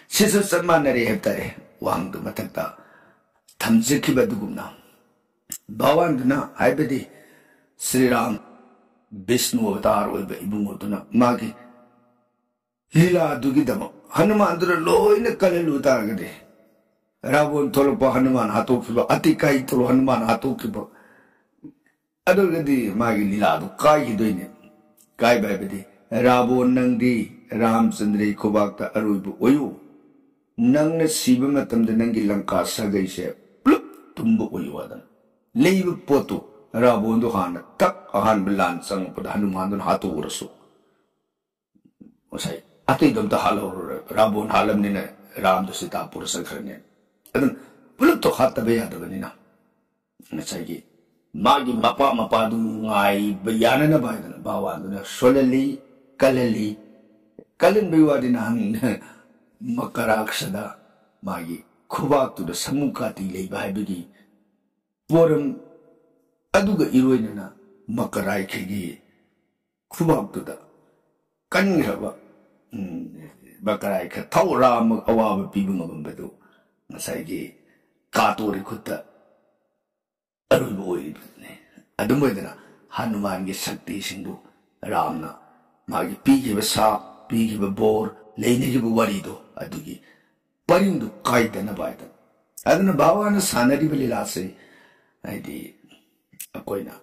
ꯁꯤꯁꯨ ꯆꯞ ꯃꯥꯟꯅꯔꯦ ꯍꯥꯏꯕ ꯇꯥꯔꯦ꯫ ꯋꯥꯍꯪꯗꯨ ꯃꯊꯛꯇ ꯊꯝꯖꯈꯤꯕ ꯑꯗꯨꯒꯨꯝꯅ, ꯚꯒꯋꯥꯟꯗꯨꯅ, ꯍꯥꯏꯕꯗꯤ ꯁ꯭ꯔꯤꯔꯥꯝ ꯕꯤꯁꯅꯨ ꯑꯕꯇꯥꯔ ꯑꯣꯏꯕ ꯏꯕꯨꯡꯉꯣꯗꯨꯅ ꯃꯥꯒꯤ ꯂꯤꯂꯥꯗꯨꯒꯤꯗꯃꯛ ꯍꯅꯨꯃꯥꯟꯗꯨꯅ ꯂꯣꯏꯅ ꯀꯜꯍꯜꯂꯨ ꯇꯥꯔꯒꯗꯤ, ꯔꯥꯕꯣꯟ ꯊꯣꯛꯂꯛꯄ ꯍꯅꯨꯃꯥꯟ ꯍꯥꯠꯇꯣꯛꯈꯤꯕ, ꯑꯇꯤꯀꯥꯏ ꯊꯣꯛꯂꯛꯄ ꯍꯅꯨꯃꯥꯟ ꯍꯥꯠꯇꯣꯛꯈꯤꯕ, ꯑꯗꯨ ꯑꯣꯏꯔꯒꯗꯤ ꯃꯥꯒꯤ ꯂꯤꯂꯥꯗꯨ ꯀꯥꯏꯈꯤꯗꯣꯏꯅꯦ꯫ ꯀꯥꯏꯕ ꯍꯥꯏꯕꯗꯤ, "ꯔꯥꯕꯣꯟ, ꯅꯪꯗꯤ ꯔꯥꯝꯆꯟꯗ꯭ꯔꯒꯤ ꯈꯨꯕꯥꯛꯇ ꯑꯔꯣꯏꯕ ꯑꯣꯏꯌꯨ꯫ ꯅꯪꯅ ꯁꯤꯕ ꯃꯇꯝꯗ ꯅꯪꯒꯤ ꯂꯪꯀꯥ ꯁꯥꯒꯩꯁꯦ ꯄꯨꯂꯞ ꯇꯨꯝꯕ ꯑꯣꯏꯌꯨ" ꯍꯥꯏꯗꯅ ꯂꯩꯕ ꯄꯣꯠꯇꯨ, ꯔꯥꯕꯣꯟꯗꯨ ꯍꯥꯟꯅ ꯊꯛ ꯑꯍꯥꯟꯕ ꯂꯥꯟ ꯆꯪꯉꯛꯄꯗ ꯍꯅꯨꯃꯥꯟꯗꯨꯅ ꯍꯥꯠꯇꯣꯛꯎꯔꯁꯨ, ꯉꯁꯥꯏ ꯑꯇꯩꯗꯣ ꯑꯝꯇ ꯍꯥꯠꯍꯧꯔꯔꯣꯏ꯫ ꯔꯥꯕꯣꯟ ꯍꯥꯠꯂꯝꯅꯤꯅ ꯔꯥꯝꯗꯣ ꯁꯤꯇꯥ ꯄꯨꯔ ꯆꯠꯈ꯭ꯔꯅꯤ꯫ ꯑꯗꯨꯅ ꯄꯨꯂꯞꯇꯣ ꯍꯥꯠꯇꯕ ꯌꯥꯗꯕꯅꯤꯅ ꯉꯁꯥꯏꯒꯤ ꯃꯥꯒꯤ ꯃꯄꯥ ꯃꯄꯥꯗꯨ ꯉꯥꯏꯕ ꯌꯥꯅꯅꯕ ꯍꯥꯏꯗꯅ ꯚꯒꯋꯥꯟꯗꯨꯅ ꯁꯣꯜꯍꯜꯂꯤ, ꯀꯜꯍꯜꯂꯤ꯫ ꯀꯜꯍꯟꯕꯒꯤ ꯋꯥꯗꯤ ꯅꯍꯥꯟ ꯃꯀꯔꯥꯛꯁꯗ ꯃꯥꯒꯤ ꯈꯨꯕꯥꯛꯇꯨꯗ ꯁꯃꯨ ꯀꯥꯇꯤ ꯂꯩꯕ ꯍꯥꯏꯕꯒꯤ ꯄꯣꯔꯝ ꯑꯗꯨꯒ ꯏꯔꯣꯏꯅꯅ ꯃꯀꯔꯥꯏꯈꯒꯤ ꯈꯨꯕꯥꯛꯇꯨꯗ ꯀꯟꯈ꯭ꯔꯕ, ꯎꯝ, ꯃꯀꯔꯥꯏꯈ ꯊꯧꯔꯥ ꯑꯃ ꯑꯋꯥꯕ ꯄꯤꯕ ꯉꯝꯕꯗꯨ ꯉꯁꯥꯏꯒꯤ ꯀꯥꯇꯣꯔꯤ ꯈꯨꯠꯇ ꯑꯔꯣꯏꯕ ꯑꯣꯏꯔꯤꯕꯅꯤ꯫ ꯑꯗꯨꯝ ꯑꯣꯏꯗꯅ ꯍꯅꯨꯃꯥꯟꯒꯤ ꯁꯛꯇꯤꯁꯤꯡꯕꯨ ꯔꯥꯝꯅ ꯃꯥꯒꯤ ꯄꯤꯈꯤꯕ ꯁꯥꯞ, ꯄꯤꯈꯤꯕ ꯕꯣꯔ, ꯂꯩꯅꯈꯤꯕ ꯋꯥꯔꯤꯗꯣ ꯑꯗꯨꯒꯤ ꯄꯔꯤꯡꯗꯨ ꯀꯥꯏꯗꯅꯕ ꯍꯥꯏꯗꯅ꯫ ꯑꯗꯨꯅ ꯚꯒꯋꯥꯟꯅ ꯁꯥꯟꯅꯔꯤꯕ ꯂꯤꯂꯥꯁꯦ ꯍꯥꯏꯗꯤ ꯑꯩꯈꯣꯏꯅ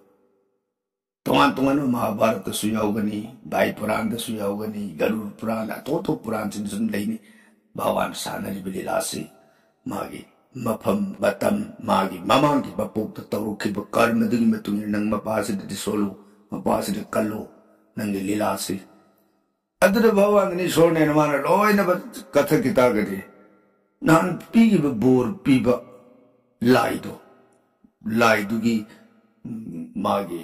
ꯇꯣꯉꯥꯟ ꯇꯣꯉꯥꯟꯕ ꯃꯍꯥꯚꯥꯔꯠꯇꯁꯨ ꯌꯥꯎꯒꯅꯤ, ꯚꯥꯏ ꯄꯨꯔꯥꯟꯗꯁꯨ ꯌꯥꯎꯒꯅꯤ, ꯒꯔꯨꯔ ꯄꯨꯔꯥꯟ, ꯑꯇꯣꯞ ꯑꯇꯣꯞꯄ ꯄꯨꯔꯥꯟꯁꯤꯡꯗꯁꯨ ꯑꯗꯨꯝ ꯂꯩꯅꯤ꯫ ꯚꯒꯋꯥꯟ ꯁꯥꯟꯅꯔꯤꯕ ꯂꯤꯂꯥꯁꯤ ꯃꯥꯒꯤ ꯃꯐꯝ, ꯃꯇꯝ, ꯃꯥꯒꯤ ꯃꯃꯥꯡꯒꯤ ꯃꯄꯣꯛꯇ ꯇꯧꯔꯛꯈꯤꯕ ꯀꯔꯃꯗꯨꯒꯤ ꯃꯇꯨꯡ ꯏꯟꯅ ꯅꯪ ꯃꯄꯥꯁꯤꯗꯗꯤ ꯁꯣꯜꯂꯨ, ꯃꯄꯥꯁꯤꯗ ꯀꯜꯂꯨ, ꯅꯪꯒꯤ ꯂꯤꯂꯥꯁꯤ꯫ ꯑꯗꯨꯗ ꯚꯒꯋꯥꯟꯒꯤ ꯏꯁꯣꯔꯅꯦꯅ ꯃꯥꯅ ꯂꯣꯏꯅꯃꯛ ꯀꯠꯊꯛꯈꯤ ꯇꯥꯔꯒꯗꯤ ꯅꯍꯥꯟ ꯄꯤꯈꯤꯕ ꯕꯣꯔ ꯄꯤꯕ ꯂꯥꯏꯗꯣ, ꯂꯥꯏꯗꯨꯒꯤ, ꯎꯝ, ꯃꯥꯒꯤ,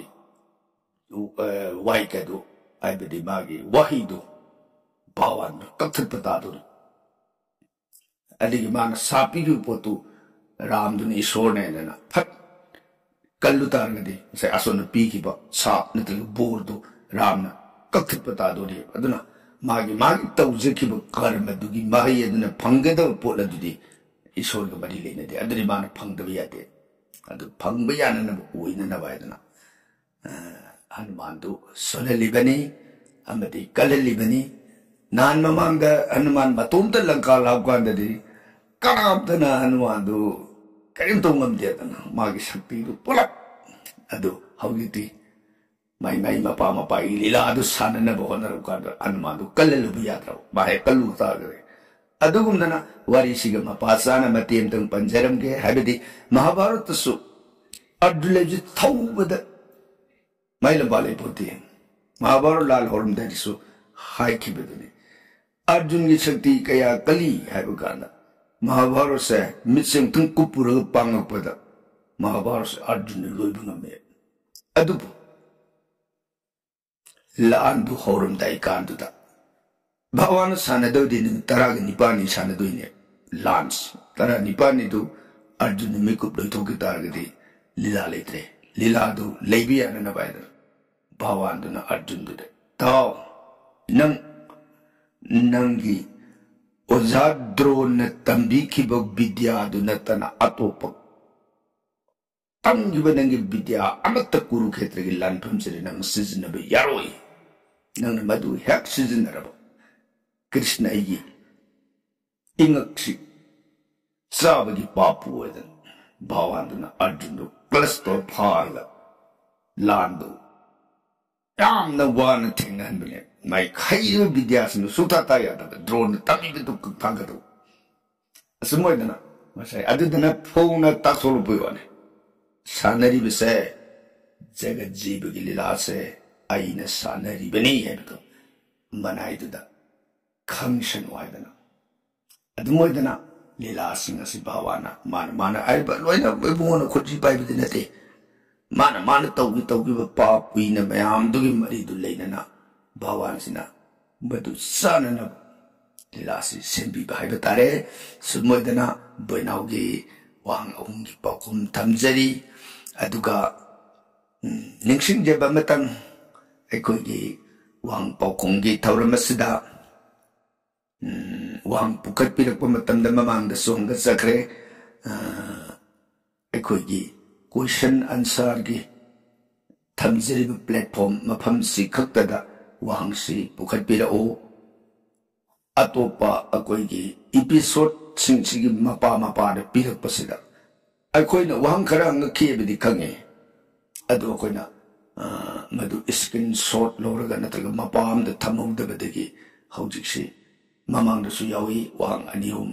ꯑ, ꯋꯥꯏꯀꯗꯨ, ꯍꯥꯏꯕꯗꯤ ꯃꯥꯒꯤ ꯋꯥꯍꯩꯗꯨ ꯚꯒꯋꯥꯟꯗ ꯀꯛꯊꯠꯄ ꯇꯥꯗꯣꯔꯤ꯫ ꯑꯗꯒꯤ ꯃꯥꯅ ꯁꯥꯞ ꯄꯤꯈꯤꯕ ꯄꯣꯠꯇꯨ ꯔꯥꯝꯗꯨꯅ ꯏꯁꯣꯔꯅꯦꯗꯅ ꯐꯠ ꯀꯜꯂꯨ ꯇꯥꯔꯒꯗꯤ ꯉꯁꯥꯏ ꯑꯁꯣꯝꯅ ꯄꯤꯈꯤꯕ ꯁꯥꯞ ꯅꯠꯇ꯭ꯔꯒ ꯕꯣꯔꯗꯨ ꯔꯥꯝꯅ ꯀꯛꯊꯠꯄ ꯇꯥꯗꯣꯔꯤꯕ꯫ ꯑꯗꯨꯅ ꯃꯥꯒꯤ, ꯃꯥꯒꯤ ꯇꯧꯖꯈꯤꯕ ꯀꯔꯃꯗꯨꯒꯤ ꯃꯍꯩ ꯑꯗꯨꯅ ꯐꯪꯒꯗꯕ ꯄꯣꯠ ꯑꯗꯨꯗꯤ ꯏꯁꯣꯔꯒ ꯃꯔꯤ ꯂꯩꯅꯗꯦ꯫ ꯑꯗꯨꯗꯤ ꯃꯥꯅ ꯐꯪꯗꯕ ꯌꯥꯗꯦ꯫ ꯑꯗꯨ ꯐꯪꯕ ꯌꯥꯅꯅꯕ, ꯑꯣꯏꯅꯅꯕ ꯍꯥꯏꯗꯅ, ꯑ, ꯍꯅꯨꯃꯥꯟꯗꯨ ꯁꯣꯜꯍꯜꯂꯤꯕꯅꯤ ꯑꯃꯗꯤ ꯀꯜꯍꯜꯂꯤꯕꯅꯤ꯫ ꯅꯍꯥꯟ ꯃꯃꯥꯡꯗ ꯍꯅꯨꯃꯥꯟ ꯃꯇꯣꯝꯇ ꯂꯪꯀꯥ ꯂꯥꯛꯄ ꯀꯥꯟꯗꯗꯤ ꯀꯅꯥꯝꯇꯅ ꯍꯅꯨꯃꯥꯟꯗꯨ ꯀꯔꯤꯝ ꯇꯧ ꯉꯝꯗꯦꯗꯅ, ꯃꯥꯒꯤ ꯁꯛꯇꯤꯗꯨ ꯄꯨꯂꯞ꯫ ꯑꯗꯨ ꯍꯧꯖꯤꯛꯇꯤ ꯃꯥꯏ ꯃꯥꯏ ꯃꯄꯥ ꯃꯄꯥꯒꯤ ꯂꯤꯂꯥ ꯑꯗꯨ ꯁꯥꯟꯅꯅꯕ ꯍꯣꯠꯅꯔꯛꯄ ꯀꯥꯟꯗ ꯍꯅꯨꯃꯥꯟꯗꯨ ꯀꯜꯍꯜꯂꯨꯕ ꯌꯥꯗ꯭ꯔꯕ, ꯃꯥ ꯍꯦꯛ ꯀꯜꯂꯨ ꯇꯥꯔꯒꯗꯤ꯫ ꯑꯗꯨꯒꯨꯝꯗꯅ ꯋꯥꯔꯤꯁꯤꯒ ꯃꯄꯥ ꯆꯥꯅ ꯃꯇꯦꯛ ꯑꯃꯇꯪ ꯄꯟꯖꯔꯝꯒꯦ꯫ ꯍꯥꯏꯕꯗꯤ ꯃꯍꯥꯚꯥꯔꯠꯇꯁꯨ ꯑꯔꯖꯨꯟ ꯂꯩꯕꯁꯤ ꯊꯧꯕꯗ ꯃꯥꯏ ꯂꯝꯕꯥ ꯂꯩꯄꯣꯟꯇꯦ꯫ ꯃꯍꯥꯚꯥꯔꯠ ꯂꯥꯜ ꯍꯧꯔꯝꯗꯥꯏꯗꯁꯨ ꯍꯥꯏꯈꯤꯕꯗꯨꯅꯤ꯫ ꯑꯔꯖꯨꯟꯒꯤ ꯁꯛꯇꯤ ꯀꯌꯥ ꯀꯜꯂꯤ ꯍꯥꯏꯕ ꯀꯥꯟꯗ, ꯃꯍꯥꯚꯥꯔꯠꯁꯦ ꯃꯤꯠꯁꯦ ꯑꯃꯨꯛꯇꯪ ꯀꯨꯞꯄꯨꯔꯒ ꯄꯥꯡꯉꯛꯄꯗ, ꯃꯍꯥꯚꯥꯔꯠꯁꯦ ꯑꯔꯖꯨꯟꯅ ꯂꯣꯏꯕ ꯉꯝꯃꯦ꯫ ꯑꯗꯨꯕꯨ ꯂꯥꯟꯗꯨ ꯍꯧꯔꯝꯗꯥꯏ ꯀꯥꯟꯗꯨꯗ ꯚꯒꯋꯥꯟꯅ ꯁꯥꯟꯅꯗꯧꯗꯤ ꯅꯨꯃꯤꯠ ꯇꯔꯥꯒ ꯅꯤꯄꯥꯜꯅꯤ ꯁꯥꯟꯅꯗꯣꯏꯅꯦ꯫ ꯂꯥꯟꯁ ꯇꯔꯥ ꯅꯤꯄꯥꯜꯅꯤꯗꯨ ꯑꯔꯖꯨꯟꯅ ꯃꯤꯀꯨꯞ ꯂꯣꯏꯊꯣꯛꯈꯤ ꯇꯥꯔꯒꯗꯤ ꯂꯤꯂꯥ ꯂꯩꯇ꯭ꯔꯦ꯫ ꯂꯤꯂꯥꯗꯨ ꯂꯩꯕ ꯌꯥꯅꯅꯕ ꯍꯥꯏꯗꯅ ꯚꯒꯋꯥꯟꯗꯨꯅ ꯑꯔꯖꯨꯟꯗꯨꯗ, "ꯇꯥꯎ, ꯅꯪ, ꯅꯪꯒꯤ ꯑꯣꯖꯥ ꯗ꯭ꯔꯣꯟꯅ ꯇꯝꯕꯤꯈꯤꯕ ꯕꯤꯗ꯭ꯌꯥꯗꯨ ꯅꯠꯇꯅ ꯑꯇꯣꯞꯄ ꯇꯝꯈꯤꯕ ꯅꯪꯒꯤ ꯕꯤꯗ꯭ꯌꯥ ꯑꯃꯠꯇ ꯀꯨꯔꯨꯈꯦꯇ꯭ꯔꯒꯤ ꯂꯥꯟꯐꯝꯁꯤꯗ ꯅꯪ ꯁꯤꯖꯤꯟꯅꯕ ꯌꯥꯔꯣꯏ꯫ ꯅꯪꯅ ꯃꯗꯨ ꯍꯦꯛ ꯁꯤꯖꯤꯟꯅꯔꯕ, ꯀ꯭ꯔꯤꯁꯅ ꯑꯩꯒꯤ ꯏꯉꯛꯁꯤ ꯆꯥꯕꯒꯤ ꯄꯥꯞꯄꯨ" ꯑꯣꯏꯗꯅ ꯚꯒꯋꯥꯟꯗꯨꯅ ꯑꯔꯖꯨꯟꯗꯨ ꯀ꯭ꯂꯁꯇꯣ ꯐꯥꯔꯒ ꯂꯥꯟꯗꯨ ꯌꯥꯝꯅ ꯋꯥꯅ ꯊꯦꯡꯅꯍꯟꯕꯅꯦ꯫ ꯃꯥꯏ ꯍꯩꯔꯤꯕ ꯕꯤꯗ꯭ꯌꯥꯁꯤꯡꯗꯨ ꯁꯨꯛꯊꯥ ꯊꯥ ꯌꯥꯗꯕ, ꯗ꯭ꯔꯣꯟꯅ ꯇꯝꯕꯤꯕꯗꯨ ꯀꯛ ꯊꯥꯡꯒꯗꯧ꯫ ꯑꯁꯨꯝ ꯑꯣꯏꯗꯅ ꯉꯁꯥꯏ ꯑꯗꯨꯗꯅ ꯐꯣꯡꯅ ꯇꯥꯛꯊꯣꯛꯂꯛꯄꯒꯤ ꯋꯥꯅꯤ꯫ ꯁꯥꯟꯅꯔꯤꯕꯁꯦ ꯖꯒꯠ ꯖꯤꯕꯒꯤ ꯂꯤꯂꯥꯁꯦ ꯑꯩꯅ ꯁꯥꯟꯅꯔꯤꯕꯅꯤ ꯍꯥꯏꯕꯗꯣ ꯃꯅꯥꯏꯗꯨꯗ ꯈꯪꯁꯅꯨ ꯍꯥꯏꯗꯅ꯫ ꯑꯗꯨꯝ ꯑꯣꯏꯗꯅ ꯂꯤꯂꯥꯁꯤꯡ ꯑꯁꯤ ꯚꯒꯋꯥꯟꯅ ꯃꯥꯅ, ꯃꯥꯅ ꯍꯥꯏꯔꯤꯕ ꯂꯣꯏꯅ ꯏꯕꯨꯡꯉꯣꯅ ꯈꯨꯠꯁꯤ ꯄꯥꯏꯕꯗꯤ ꯅꯠꯇꯦ꯫ ꯃꯥꯅ, ꯃꯥꯅ ꯇꯧꯈꯤ, ꯇꯧꯈꯤꯕ ꯄꯥꯞ ꯀꯨꯏꯅ ꯃꯌꯥꯝꯗꯨꯒꯤ ꯃꯔꯤꯗꯨ ꯂꯩꯅꯅ ꯚꯒꯋꯥꯟꯁꯤꯅ ꯃꯗꯨ ꯆꯥꯅꯅꯕ ꯂꯤꯂꯥꯁꯤ ꯁꯦꯝꯕꯤꯕ ꯍꯥꯏꯕ ꯇꯥꯔꯦ꯫ ꯁꯨꯝ ꯑꯣꯏꯗꯅ ꯕꯣꯏꯅꯥꯎꯒꯤ ꯋꯥꯍꯪ ꯑꯍꯨꯝꯒꯤ ꯄꯥꯎꯈꯨꯝ ꯊꯝꯖꯔꯤ꯫ ꯑꯗꯨꯒ, ꯎꯝ, ꯅꯤꯡꯁꯤꯡꯖꯕ ꯑꯃꯇꯪ, ꯑꯩꯈꯣꯏꯒꯤ ꯋꯥꯍꯪ ꯄꯥꯎꯈꯨꯝꯒꯤ ꯊꯧꯔꯝ ꯑꯁꯤꯗ ꯎꯝ, ꯋꯥꯍꯪ ꯄꯨꯈꯠꯄꯤꯔꯛꯄ ꯃꯇꯝꯗ ꯃꯃꯥꯡꯗꯁꯨ ꯍꯪꯒꯠꯆꯈ꯭ꯔꯦ꯫ ꯑ, ꯑꯩꯈꯣꯏꯒꯤ ꯀꯣꯏꯁꯟ ꯑꯟꯁꯔꯒꯤ ꯊꯝꯖꯔꯤꯕ ꯄ꯭ꯂꯦꯠꯐꯣꯝ ꯃꯐꯝꯁꯤ ꯈꯛꯇꯗ ꯋꯥꯍꯪꯁꯤ ꯄꯨꯈꯠꯄꯤꯔꯛꯎ꯫ ꯑꯇꯣꯞꯄ ꯑꯩꯈꯣꯏꯒꯤ ꯏꯄꯤꯁꯣꯗꯁꯤꯡꯁꯤꯒꯤ ꯃꯄꯥ ꯃꯄꯥꯗ ꯄꯤꯔꯛꯄꯁꯤꯗ ꯑꯩꯈꯣꯏꯅ ꯋꯥꯍꯪ ꯈꯔ ꯍꯪꯉꯛꯈꯤ ꯍꯥꯏꯕꯗꯤ ꯈꯪꯉꯤ, ꯑꯗꯨ ꯑꯩꯈꯣꯏꯅ, ꯑ, ꯃꯗꯨ ꯁ꯭ꯀ꯭ꯔꯤꯟ ꯁꯣꯠ ꯂꯧꯔꯒ ꯅꯠꯇ꯭ꯔꯒ ꯃꯄꯥ ꯑꯃꯗ ꯊꯝꯍꯧꯗꯕꯗꯒꯤ ꯍꯧꯖꯤꯛꯁꯤ ꯃꯃꯥꯡꯗꯁꯨ ꯌꯥꯎꯏ, ꯋꯥꯍꯪ ꯑꯅꯤ ꯑꯍꯨꯝ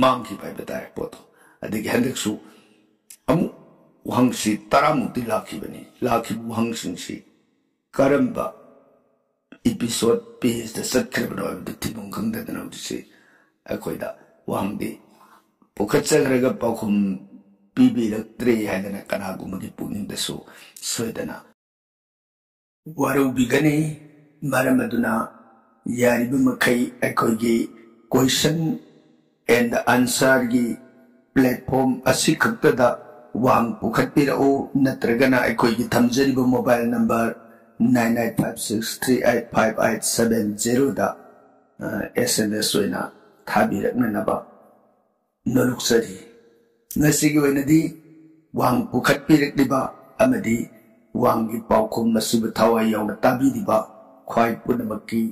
ꯃꯥꯡꯈꯤꯕ ꯍꯥꯏꯕ ꯇꯥꯔꯦ ꯄꯣꯠꯇꯣ꯫ ꯑꯗꯒꯤ ꯍꯟꯗꯛꯁꯨ ꯑꯃꯨꯛ ꯋꯥꯍꯪꯁꯤ ꯇꯔꯥꯃꯨꯛꯇꯤ ꯂꯥꯛꯈꯤꯕꯅꯤ꯫ ꯂꯥꯛꯈꯤꯕ ꯋꯥꯍꯪꯁꯤꯡꯁꯤ ꯀꯔꯝꯕ episode pageꯇ ꯆꯠꯈ꯭ꯔꯕꯅꯣ ꯍꯥꯏꯕꯗꯨ ꯊꯤꯐꯝ ꯈꯪꯗꯗꯅ ꯍꯧꯖꯤꯛꯁꯤ ꯑꯩꯈꯣꯏꯗ ꯋꯥꯍꯪꯗꯤ ꯄꯨꯈꯠꯆꯈ꯭ꯔꯒ ꯄꯥꯎꯈꯨꯝ ꯄꯤꯕꯤꯔꯛꯇ꯭ꯔꯦ ꯍꯥꯏꯗꯅ ꯀꯅꯥꯒꯨꯝꯕꯒꯤ ꯄꯨꯛꯅꯤꯡꯗꯁꯨ ꯁꯣꯏꯗꯅ ꯋꯥꯔꯧꯕꯤꯒꯅꯤ꯫ ꯃꯔꯝ ꯑꯗꯨꯅ ꯌꯥꯔꯤꯕ ꯃꯈꯩ ꯑꯩꯈꯣꯏꯒꯤ question and answerꯒꯤ platform ꯑꯁꯤꯈꯛꯇꯗ ꯋꯥꯍꯪ ꯄꯨꯈꯠꯄꯤꯔꯛꯎ, ꯅꯠꯇ꯭ꯔꯒꯅ ꯑꯩꯈꯣꯏꯒꯤ ꯊꯝꯖꯔꯤꯕ mobile number nine eight five six three eight five eight seven zeroꯗ, ꯑ, S M S ꯑꯣꯏꯅ ꯊꯥꯕꯤꯔꯛꯅꯅꯕ ꯅꯣꯂꯨꯛꯆꯔꯤ꯫ ꯉꯁꯤꯒꯤ ꯑꯣꯏꯅꯗꯤ ꯋꯥꯍꯪ ꯄꯨꯈꯠꯄꯤꯔꯛꯂꯤꯕ ꯑꯃꯗꯤ ꯋꯥꯍꯪꯒꯤ ꯄꯥꯎꯈꯨꯝ ꯑꯁꯤꯕꯨ ꯊꯋꯥꯏ ꯌꯥꯎꯅ ꯇꯥꯕꯤꯔꯤꯕ ꯈ꯭ꯋꯥꯏ ꯄꯨꯝꯅꯃꯛꯀꯤ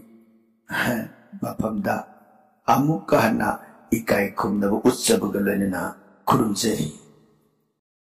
ꯃꯐꯝꯗ ꯑꯃꯨꯛꯀ ꯍꯟꯅ ꯏꯀꯥꯏ ꯈꯨꯝꯅꯕ ꯎꯠꯆꯕꯒ ꯂꯣꯏꯅꯅ ꯈꯨꯔꯨꯝꯖꯔꯤ꯫